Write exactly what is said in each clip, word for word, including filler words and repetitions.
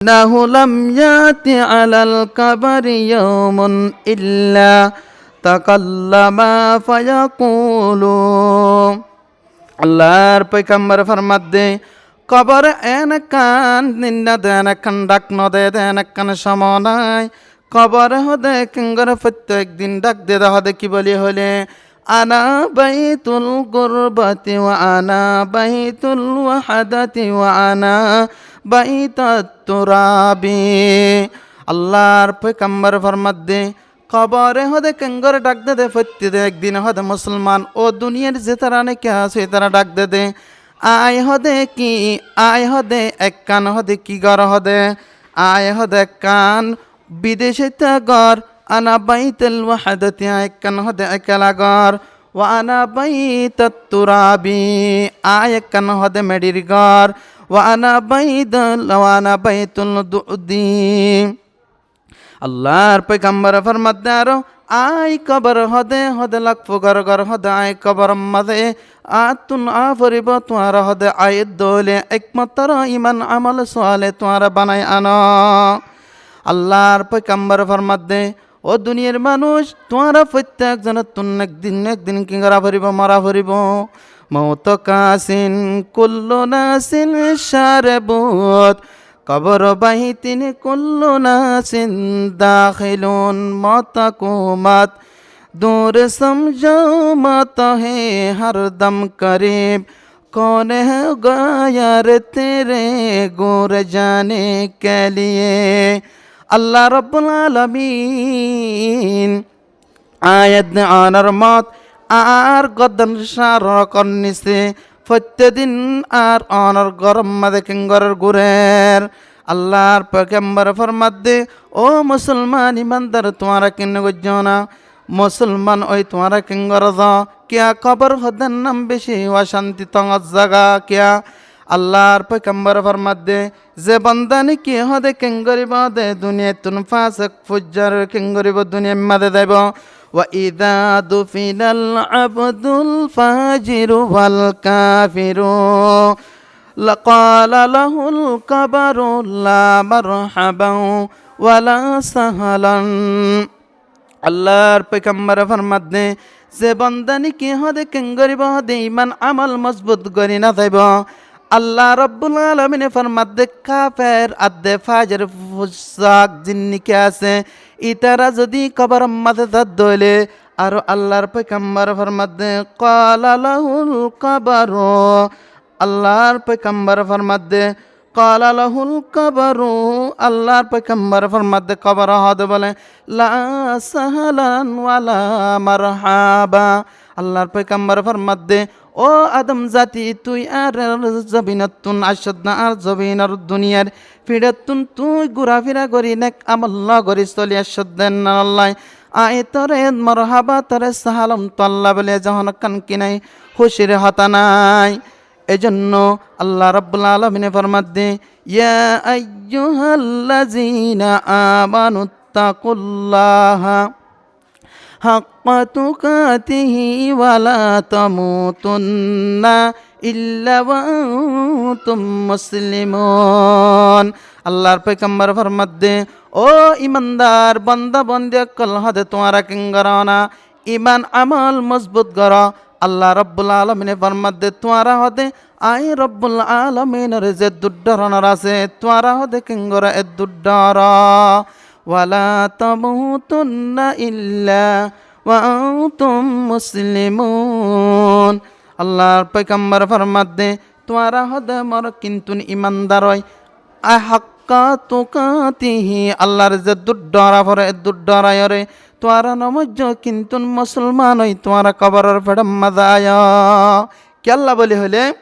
إنه لم يأت على القبر يوم إلا تكلم فيقول. Allar poigambore formadde, kobore en ekkan din no de, en ekkan dhak no de, en ekkan cómo nai. Kobore hode kengori foitte ek din dhak de, hode ki boli hoile, أنا بيت الغربة وأنا بيت الوحدة وأنا بيت التراب. Allar poigambore formadde, kobore hode kengori dhak de de, foitte ek din hode musolman, o duniyar zetará niki asó, itará dhak de de. Añí hode ki, añí hode ekkan hode ki gór hode, añí hode ekkan bidecótta gór, أنا بيت الوحدة, añí ekkan hode ekela gór, وأنا بيت التراب, añí ekkan hode meçir gór, وأنا بيت، وأنا بيت الدود. Allar poigambore formadde aró, añí kobor hode, hode lak fukar gór hode, añí kobor mazé añáttun aá foribo, tuáñra hode aiyé dóile ekmatro iman amol sole tuáñra banai ano. Allar poigambore formadde, o duniyar manúc, tuáñra foitte ek zonottun ek din ek din ki gora foribo, mora foribo. موت كأس كل ناس شربت، قبر بيت كل ناس داخل. موت کو مت دور سمجھو، موت ہے ہر دم قریب، کون ہے غیر تیرے گور جانے کے لیے. Allar Rabbul Alamin añí edde onor mot añár gordan cáñr rokor nise, foitte din añár onor gór mazé kengori gurer. Allar poigambore formadde, o musolman imandar, tuáñra kene goijjó na? Musolman ói tuáñra kengori zo? Kiyá kobor hode nam beci ocanti tongor zaga kiyá? Allar poigambore formadde, ze bonda niki hode kengoribo de duniyattun fasek fujjar kengoribo, duniyar mazé zaibo. وإذا دفن العبد الفاجر والكافر قال له القبر لا مرحبا ولا سهلا. Allar poigambore formadde, ze bonda niki hode kengoribo hode iman amol mozbut gori no zaibo, Allar Rabbul Alamine formadde, kafer adde fajer fusak zin niki asé, itará zodi kobor mazé zat dóile, aró Allar poigambore formadde, قال له القبر. Allar poigambore formadde, قال له القبر, Allar poigambore formadde, kobore hode bole, لا سهلا ولا مرحبا. Allar poigambore formadde, o Adam zati, tui añár zobinottun aiccós de, añár zobinor duniyar fiçottun tui gura fira gori nek amol no gori soli aiccós de, ennallai añí tore morhaba, tore sahalam tuálla bole zehón ekkán ki nai, kúcir hotá nai. Ejonno Allar Rabbul Alamine formadde, يا أيها الذين آمنوا اتقوا الله حق تقاته ولا تموتن إلا وأنتم مسلمون. Allar poigambore formadde, o imandar bonda bondi okkol hode tuáñra kengoro na? Iman amol mozbut goro. Allar Rabbul Alamine formadde, tuáñra hode añí Rabbul Alaminore ze dur dhoronor asé, tuáñra hode kengoro e dur dhoro. ولا تموتن إلا وأنتم مسلمون. Allar poigambore formadde, tuáñra hode moro kintun imandar ói, حق تقاته, Allar ze dur dhora fore e dur dhoraiore tuáñra no moijjo, kintun musolman ói tuáñra koboror feçor mazé ayo. Kiyólla boli hoile,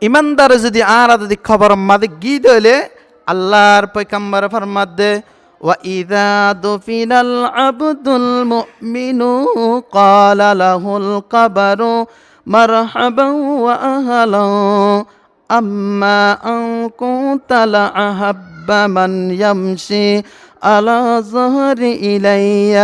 imandar zodi añára zodi koboror mazé gí dóile, Allar poigambore formadde, وإذا دفن العبد المؤمن قال له القبر مرحبا وأهلا، أما أن كنت لأحب من يمشي على ظهري إلي.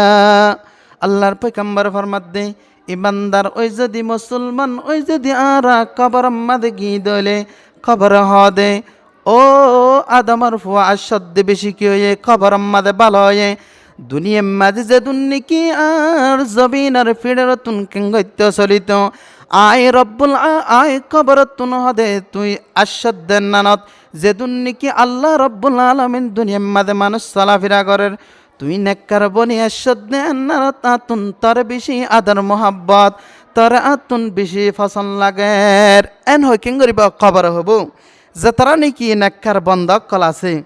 Allar poigambore formadde, imandar ói zodi, musolman ói zodi añára koboror mazé gí dóile, kobore hode, Ó Adamor fua, accódde bicí ki óiye, kóboror mazé bála óiye. Duniyair mazé zedún niki añár zobinor fíçor ttún kengóitto solito, aññí Robbul a-, aññí kóborottún hoóde tuñí accódde ennanot, zedún niki Allah Robbul Alamin duniyair mazé manúic solafira gorér, tuñí nekkar boni accódde ennanot añáttun tore bicí ador muhábbot, tore añáttun bicí fosón lager. Eén hoi kengoribá kóbore hoibó. Zetará niki nekkar bonda ókkol asé.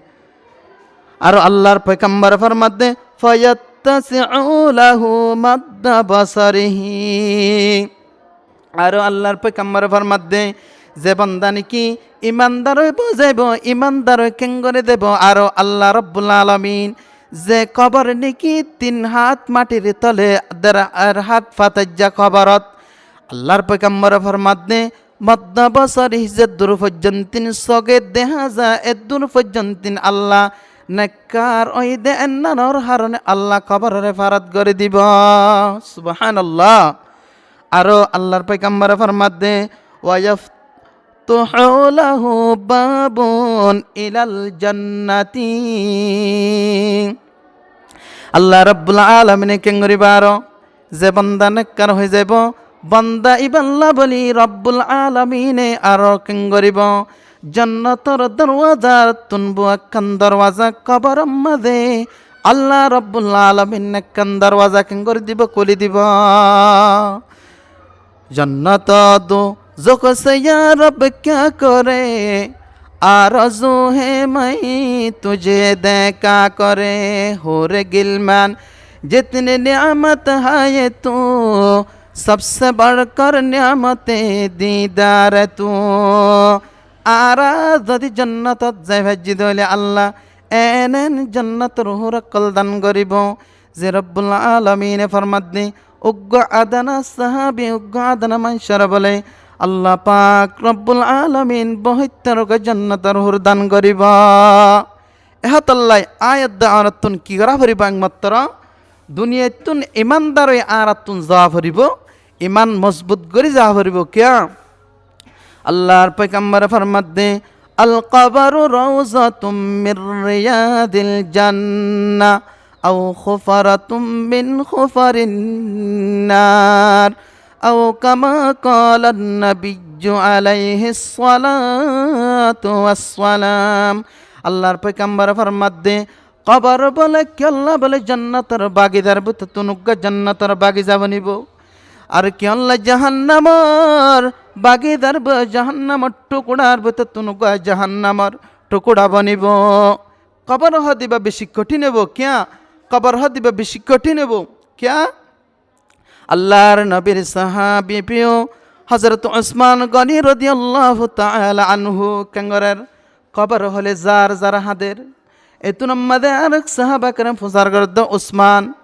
Aró Allar foigambore formadde, "Fayattasi'u lahu madda basarihi." Aró Allar foigambore formadde, ze bonda niki imandar ói buzaibo, imandar ói kengori zaibo, aró Allah Robbul Alamin ze kobor niki tin hát matir tole, der ar hát fataijja koborot, Allar foigambore formadde, madda basarihi, zeddur foijjontin sóge deháza, eddur foijjontin Allah nekkar óiye de ennanor harone Allah koborore farat gori dibo. Subhanallah. Aró Allar foigambore formadde, "Wa yaftuhu lahu babun ilal jannati." Allah Robbul Alamine kengoribo aró, ze bonda nekkar ói zaibo, bonda ibálla boli Robbul Alamine aró kengoribo, jonnotor dorwazar ttún bou ekkán dorwaza koboror mazé Allah Robbul Alamin ekkán dorwaza kengori dibo, kúli dibo. جنت دوزخ سے یا رب کیا کرے، آرزو ہے میں تجھے دیکھا کرے۔ حور غلمان جتنی نعمت ہے تو، سب سے بڑھ کر نعمت دیدار تو۔ Añára zodi jonnotot zai faijjí de óile Allah eén eén jonnotor húr ókkol dan goribo. Ze Robbul Alamine formadde, uggwá adana sahabi, uggwá adana maincóre bole, Allah pak Robbul Alamin bohittor uggwá jonnotor húr dan goribo. Ehótolla aññí edde añárattún ki gorá foribo? Ekmattro duniyaittún imandar ói añárattún zoa foribo, iman mozbut gori zoa foribo. Kiyá? Allar foigambore formadde, القبر روضة من رياض الجنة أو حفرة من حفر النار، أو كما قال النبي عليه الصلاة والسلام. Allar foigambore formadde, kobor bole kiyólla bole jonnotor bagidar bútottún uggwá jonnotor bagiza bonibo. Ar kiyólla jahannamor bagidar bole jahannamor thukurar bútottún uggwá jahannamor thukura bonibo. Kobor hoó de ibá bicí kothin óibo. Kiyá? Kobor hoó de ibá bicí kothin óibo. Kiyá? Allar nobir sahabi piyo Hozrot Usman Goni rodiyallahu taala anhu kengorer? Kobor hoile zar zar hañder. Etún mazé arek sahaba keram fusár gorér de Usman,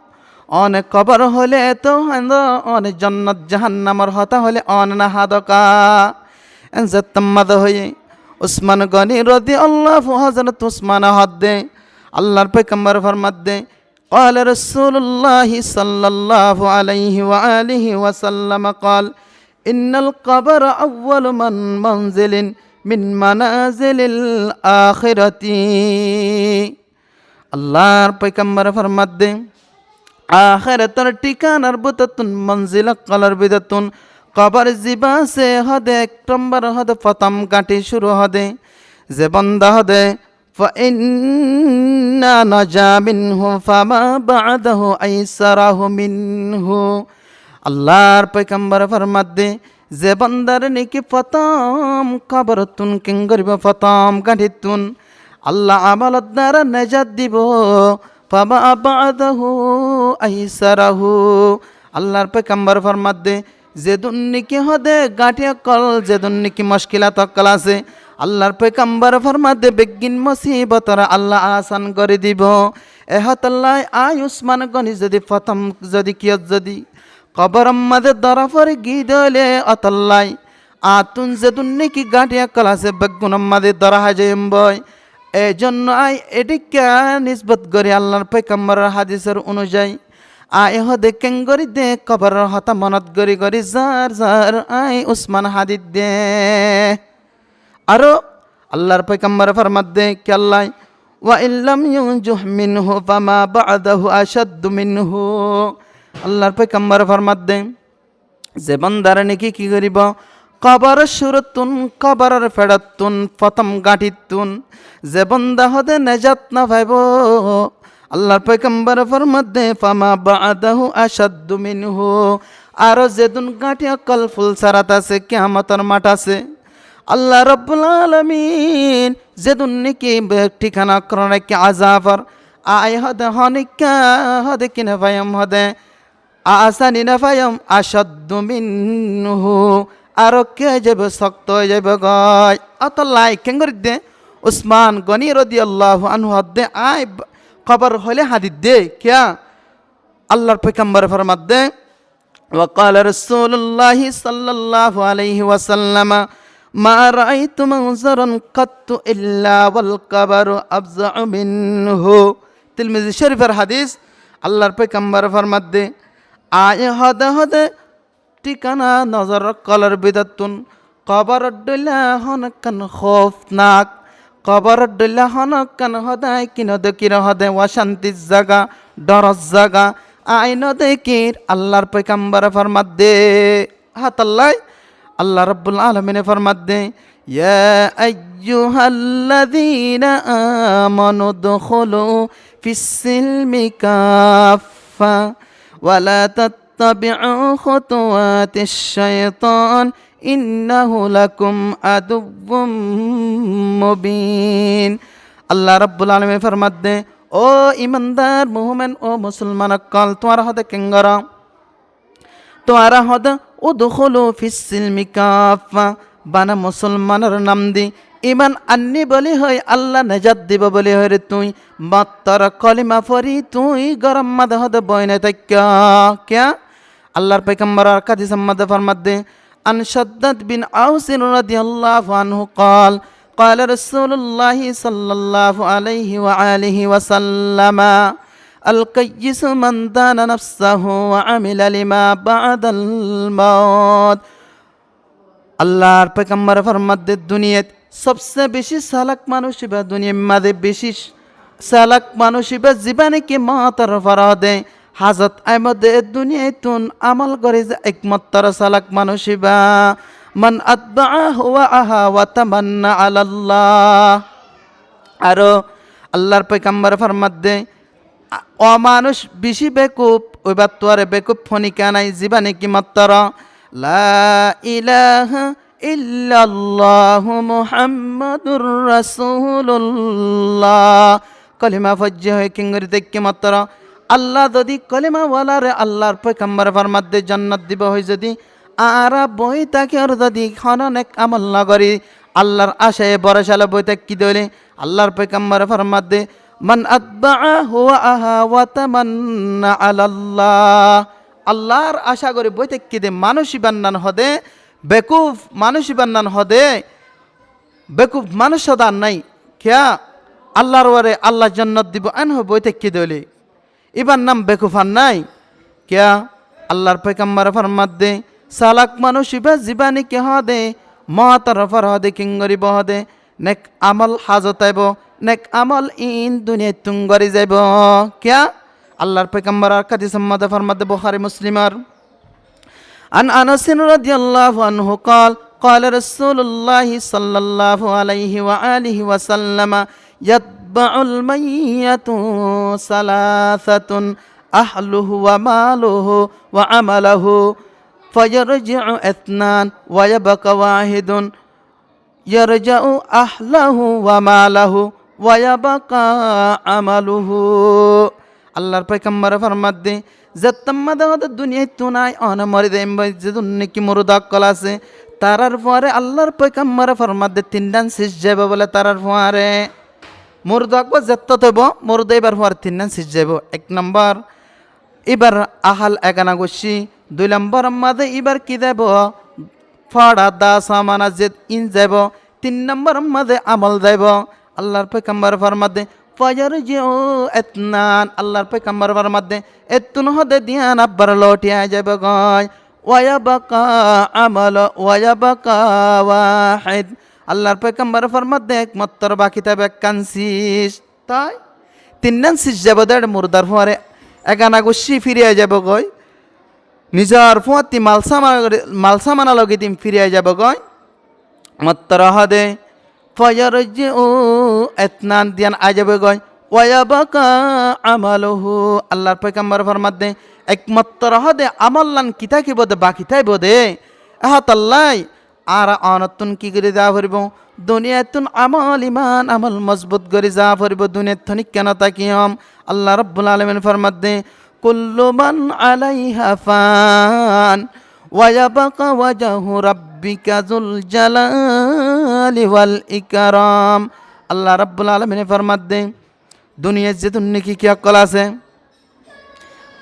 one kobor hoile eto hañdo, one jonnot jahannamor hotá hoile one no hañdo ká? En zettót mazé hoiye Usman Goni rodiyallahu, Hozrot Usmane hoódde, Allar foigambore formadde, قال رسول الله صلى الله عليه وآله وسلم قال: إن القبر أول من منزل من منازل الآخرة. Allar foigambore formadde, ahérator thikanar bútottún, monzil ókkolor bútottún kobor zibá asé hoóde ek nombor hoóde fottóm gañthi cúru hoóde. Ze bonda hoóde فإن نجا منه فما بعده أيسره منه. Allar foigambore formadde, ze bondare niki fottóm koborottún kengoribo, fottóm gañthittún, Allah amolor duara nejat dibo, فما بعده أيسره. Allar foigambore formadde, zedún niki hoóde gañthi ókkol, zedún niki mockilot ókkol asé, Allar foigambore formadde beggín mosibotore Allah asan gori dibo. Ehotolla aññí Usman Goni zodi fottóm zodi kiyót zodi koboror mazé dóra fori giyí de óile, otolla añáttun zedún niki gañthi ókkol asé beggúnor mazé dóra hái zaiyum boi. Ei zonno aññí edhíkka nisbot gori Allar foigambor hadisor onuzai aññí hoóde kengori de koboror hotá monot gori gori zar zar aññí Usman hañdidde. Aró Allar foigambare formadde, kiyólla, "Wa in lam yunju minhu fama ba'dahu ashaddu minhu." Allar foigambare formadde, ze bondare niki ki goribo, koboror cúruttún, koboror feçottún, fottóm gañçittún, ze bonda hode nejat no faibo, Allar foigambare formadde, "Fama ba'dahu ashaddu minhu." Aró zedún gañçi ókkol fulsarat asé, kiyamotor math asé, Allah Rabbul Alamin zedún niki be-, thikana goron ki azabar, añí hode honikka hode ki no faiyum hode, a-, asani no faiyum, ashaddu minhu, aró ki ói zaibo, sokto ói zaibo goi. Ótolla kengori de, Usman Goni rodiyallahu anhu hodde, añí b-, kobor hoile hadi de, kiya? Allar foigambare formadde, وقال رسول الله صلى الله عليه وسلم: ما رأيت منظرا قط إلا والقبر أفظع منه. Tirmizi Córifor hadis, Allar foigambare formadde, añí hode hode thikana nozor ókkolor bútottún koboror dhoilla honókkan hófnak, koboror dhoilla honókkan hode ki no dekír hode ocantir zaga, dhoror zaga, añí no dekír, Allar foigambare formadde. Hátolla, Allah Rabbul Alamine formadde, يا أيها الذين آمنوا ادخلوا في السلم كافة ولا تتبعوا خطوات الشيطان إنه لكم عدو مبين. Allah Rabbul Alamine formadde, "Ó imandar mumin, ó musolman ókkol, tuáñra hode kengoro?" Tuáñra hode, "ادخلوا في السلم كافة", bana musolmanor nam di, iman anni boli hoi, Allah nejat dibo boli hoi re tui, mattor kolima fori tui gorom made hode boi no táikko. Kiya? Allar foigambare ar hadis made formadde, عن شداد بن أوس رضي الله عنه قال: قال رسول الله صلى الله عليه وآله وسلم: الكيس من دان نفسه وعمل لما بعد الموت. Allar foigambare formadde, duniyat sobse beci salak manúc iba, duniyar made beci salak manúc iba, ziba niki moutor fore hode házot aibó de, e duniyattún amol gori za, ekmatro salak manúc iba, من أتبع هواه وتمنى على الله. Aró Allar foigambare formadde, a-, ó manúc beci bekuf, óibar tuáñre bekuf honikka nai, ziba niki mattor لا إله إلا الله محمد رسول الله. Kolima foijje hoi kengori táikko mattor, Allah zodi kolima walare Allar foigambare formadde jonnot dibo hoi zodi, añára boi táki ar zodi hono nek amol no gori, Allar acaye borosa loi boi táki de óile, Allar foigambare formadde, من أتبع هواه وتمنى على الله. Allar aca gori boi táki de manúc ibar nam hode bekuf, manúc ibar nam hode bekuf manúc hode ar nai. Kiya? Allar uore Allah jonnot dibo en hoi boi táki de óile. Ibar nam bekuf ar nai. Kiya? Allar foigambare formadde, salak manúc iba ziba niki hode moutor fore hode kengoribo hode, nek amol házot aibó, nek amol in duniyattún gori zaibo. Kiya? Allar foigambare ar hadis made formadde, Bukhari Muslimor. عن أنس رضي الله عنه قال: قال رسول الله صلى الله عليه وآله وسلم: يتبع الميت ثلاثة: أهله وماله وعمله، فيرجع اثنان ويبقى واحد، يرجع أهله وماله ويبقى عمله. Allar foigambare formadde, zettót made hode duniyattún añí one mori zaiyum boi, zedún niki murda ókkol asé, tarar fore Allar foigambare formadde tinnán sis zaibo bole tarar fore. Murda ókkol zettót óibo, murda ibar fore tinnán sis zaibo. Ek nombor, ibar ahal egana gossí, dui lombor made ibar ki zaibo, fora da samana zet in zaibo, tin lombor made amol zaibo. Allar foigambare formadde, فيرجع اثنان. Allar foigambare formadde, ettún hode diyan abbar loti ai zaibo goi. ويبقى عمله، ويبقى واحد. Allar foigambare formadde ekmattor baki táibo ekkán sis. Toi tinnán sis zaibo de, murdar fuare egana guccí firi ai zaibogói. Nizor fuátti malsamana logidin firi ai zaibogói. Mattor hode, fayarji'u, etnan diyan ai zaibogói. Wa yabqa amaluhu. Allar foigambare formadde, ekmattor hode amollan ki tákibo de, baki táibo de. Ehótallai añára onottún ki gori za foribo? Duniyattún amol iman, amol mozbut gori za foribo. Duniyattún ikká no tákiyum. Allah Rabbul Alamin formadde, kullu man alaiha fan, wa yabqa wajhu rabbika zul jalali wal ikram. Allah Rabbul Alamine formadde, duniyat zedún niki ki okkol asé,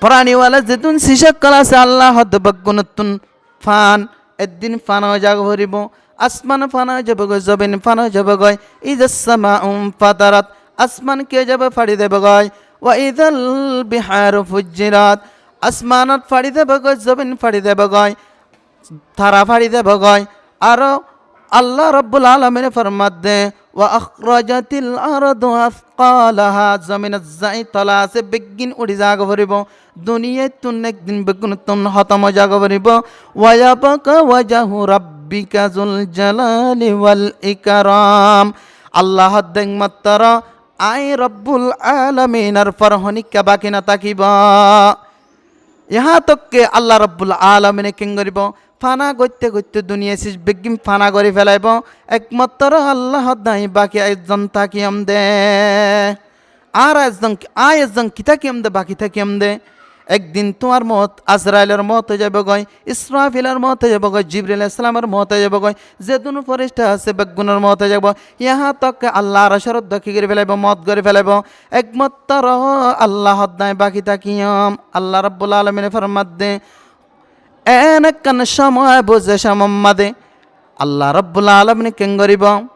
poraniwala zedún sis okkol asé, Allah hodde beggúnottún fan, eddin fana ói zaga foribo. Asman fana ói zaibogói, zobin fana ói zaibogói. Idha sama'u infatarat, asman ki ói zaibo, fari zaibogói. Wa idhal biharu fujjirat, asmanot fari zaibogói, zobin fari zaibogói, tara fari zaibogói. Aro Allah Rabbul Alamine formadde, wa akhrajatil ardu athqalaha, zominot zai tola asé beggín uri zaga foribo. Duniyattún ekdin beggúnottún hótom ói zaga foribo. Wa yabqa wajhu rabbika zul jalali wal ikram. Allah hodde ekmattor añí Rabbul Alaminor for honikka baki no tákibo. Ehá tokke Allah Rabbul Alamine ken goribo? Fana goitte goitte duniyat sis beggín fana gori felaibo. Ekmattor Allah hodde añí baki ezzon tákiyum de. Añára ezzon, añí ezzon ki tákiyum de, baki tákiyum de. Ekdin tuáñr moot, Azrailor moot ói zaibogói, Israfilor moot ói zaibogói, Jibril Islamor moot ói zaibogói. Zedún forista asé beggúnor moot ói zaibo. Ehá tokke Allah Arocor uddá ki gori felaibo? Moot gori felaibo. Ekmattor Allah hodde añí baki tákiyum. Allah Rabbul Alamine formadde, en ekkán somoi aibo ze somoi mazé Allah Rabbul Alamine ken goribo?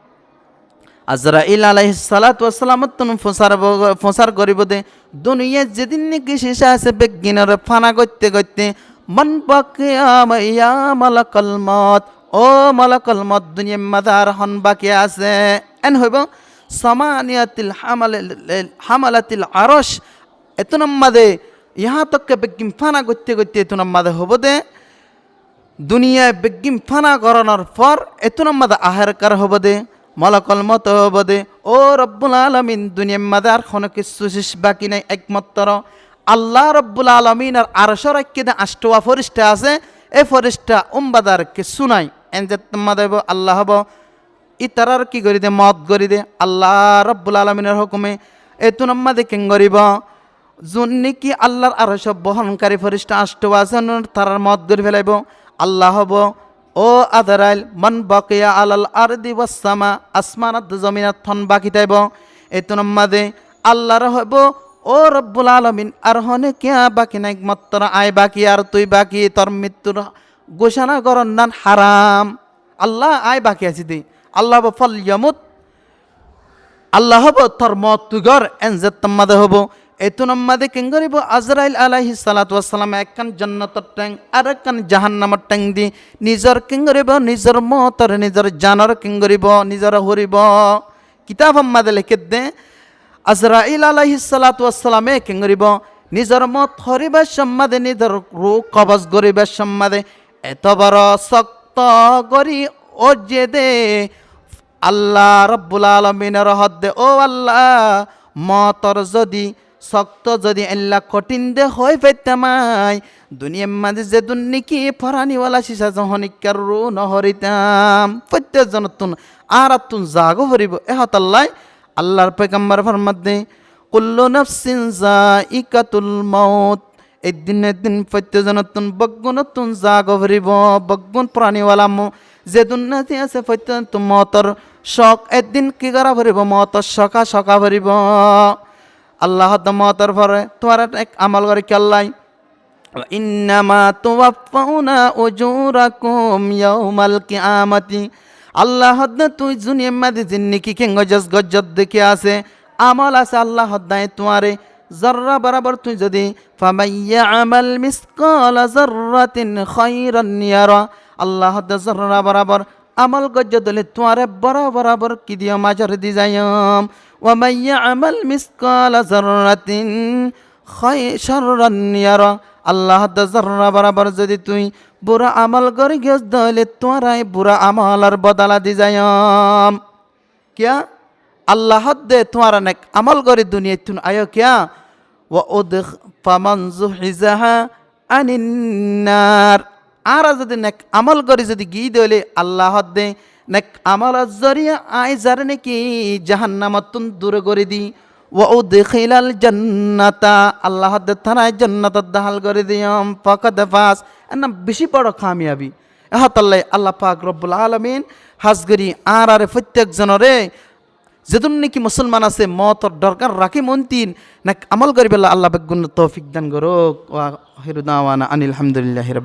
Azrail alaihissalatu wassalamottún fusar bo-, fusar goribo de, duniyat zedún niki sis asé beggínore fana goitte goitte, man baqiya ya malakal maut, ó malakal maut, duniyat mazé ar hon baki asé? En hoibo, samaniyatil hamal-, hamalatil aroc, etúnor mazé, ehá tokke beggín fana goitte goitte etúnor mazé hoibo de, duniyat beggín fana goronor for etúnor mazé aherkar hoibo de, malakol mote hoibo de, ó Rabbul Alamin, duniyat mazé ar hono kessú sis baki nai, ekmattor Allah Rabbul Alaminor Arocor uggwá de ancthuwa forista asé, e forista umbadar kessú nai. En zettót mazé hoibo, Allah hoibo, ítarar ki gori de? Moot gori de. Allah Rabbul Alaminor hókume etúnor mazé ken goribo? Zun niki Allahr Arocot bohonkari forista ancthuwa asé, tarar moot gori felaibo. Allah hoibo, ó Azrail, man baqiya alal ardi was sama, asmanot zominot hon baki táibo? Etúnor mazé Allahr hoibo, ó Rabbul Alamin, ar hono kiyá baki nai, ekmattor añí baki, ar tui baki, tor mittur gocona goronnan haram. Allah, añí baki así de. Allah hoibo, falyamut. Allah hoibo, tor moot tui gor, en zettót mazé hoibo. Etúnor mazé ken goribo? Azrail alaihissalatu wassalam ekkán jonnotor theng, ar ekkán jahannamor theng di nizor ken goribo? Nizor mootore, nizor janore ken goribo? Nizore huribo. Kitabor mazé lekédde, Azrail alaihissalatu wassalame ken goribo? Nizor moot huribar somot mazé, nizor ruh kobos goribar somot mazé eto boro sokto gori óiye de, Allah Rabbul Alaminore hoódde, "Ó Allah, mootor zodi sokto zodi eilla kothín de hoi faittám ai, duniyar mazé zedún niki foraniwala sis asé, honikkar ruh no horitam." Foittí zonottún, añárattún zagói foribó. E hotálla Allar foigambare formadde, "Kullu nafsin zaikatul maut." Eddin eddin foittí zonottún, beggúnottún zagói foribó, beggún foraniwala mo-, zedún niki asé foittí zonottún mootor cok eddin ki gorá foribó, mootor cok cóka foribó. Allah hoódde mootor fore tuáñra ek amol goró kiyólla. "Wa innama tuwaffawna ujurakum yawmal qiyamati." Allah hoódde tuñí duniyar mazé zin niki kengói zes goijjós de ki asé, amol asé, Allah hoódde tuáñre zorra borabor tuñí zodi, "Faman ya'mal misqala zarratin khairan yara." Allah hoódde zorra borabor amól goijjó dóile tuáñre bora-, borabor ki diyóm, ajor di zaiyóm. ومن يعمل مثقال ذرة خي-، شرا يره. Allah hoódde zorra borabor zodi tuñí bura amól gorí giyós dóile tuáñre bura amólor bodola di zaiyóm. Kiyá? Allah hoódde tuáñra nek amól gorí duniyaittún aiyó kiyá? وأدخ-، فمن زحزح عن النار. Añára zodi nek amól gorí zodi giyí dóile Allah hoódde nek amólor zoriya añí zaré néki jahannamottún dure gorí di. وأدخل الجنة. Allah hoódde tará jonnotot dahól gorí diyóm. فقد فاز. Enná bicí boro kamiyabi. Ehótolla Allah pak Robbul Alamin hás gorí añárare fottíek zonoré zedún néki musolman asé, mootor dorkar rakí montin nek amól goríbolla Allah beggúnore toufik dan gorouk. وآخر دعوانا أن الحمد لله رب